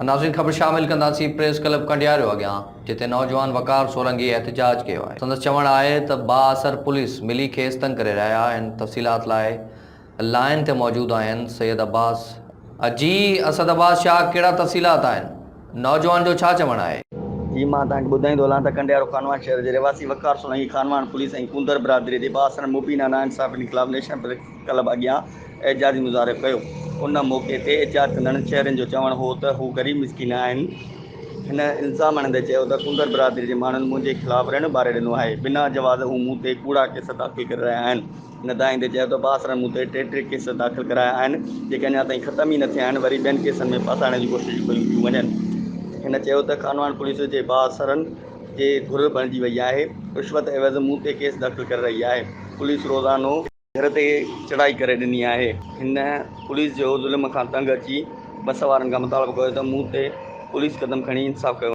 ناظرين خبر شامل ڪنداسين پريس ڪلب ڪنڊياريو اڳيان جتي نوجوان وقار سولنگي احتجاج ڪيو آهي سندس چوڻ آهي ته بااثر پوليس ملي کيس تنگ ڪري رهيا آهن تفصيلات لاء لائين تي موجود آهن سيد عباس جي اسد عباس شاهه ڪهڙا تفصيلات آهن نوجوان جو ڇا چوڻ آهي. جي مان توهان کي ٻڌائيندو هلان ته ڪنڊيارو خانواهڻ شهر جي رهواسي وقار سولنگي خانواهڻ پوليس ۽ ڪونڌر برادري جي بااثرن مبينا ناانصافين خلاف نيشنل پريس ڪلب اڳيان احتجاجي مظاهرو ڪيو. ان موقعي تي احتجاج ڪندڙن شهرين جو چوڻ هو ته هو غريب مسڪين آهن. هن الزام هڻندي چيو ته ڪونڌر برادري جي ماڻهن منهنجي خلاف رڻ ٻاري ڏنو آهي، بنا جواز هو مون تي ڪوڙا ڪيس داخل ڪري رهيا آهن. هن دانهيندي چيو ته بااثرن مون تي ٽي ٽي ڪيس داخل ڪرايا آهن، جيڪي اڃا تائين ختم ئي نه ٿيا آهن، وري ٻين ڪيسن ۾ ڦاسائڻ جون ڪوششون ڪيون پيون وڃن. هن چيو ته خانواهڻ پوليس جي بااثرن جي گهر بڻجي وئي آهي، رشوت عيوض مون تي ڪيس داخل ڪري رهي آهي، پوليس روزانو. گهر تي چڙهائي ڪري ڏني آهي. هن پوليس جو ظلم کان تنگ اچي بس وارن کان مطالبو ڪيو ته مون تي پوليس قدم کڻي انصاف ڪيو.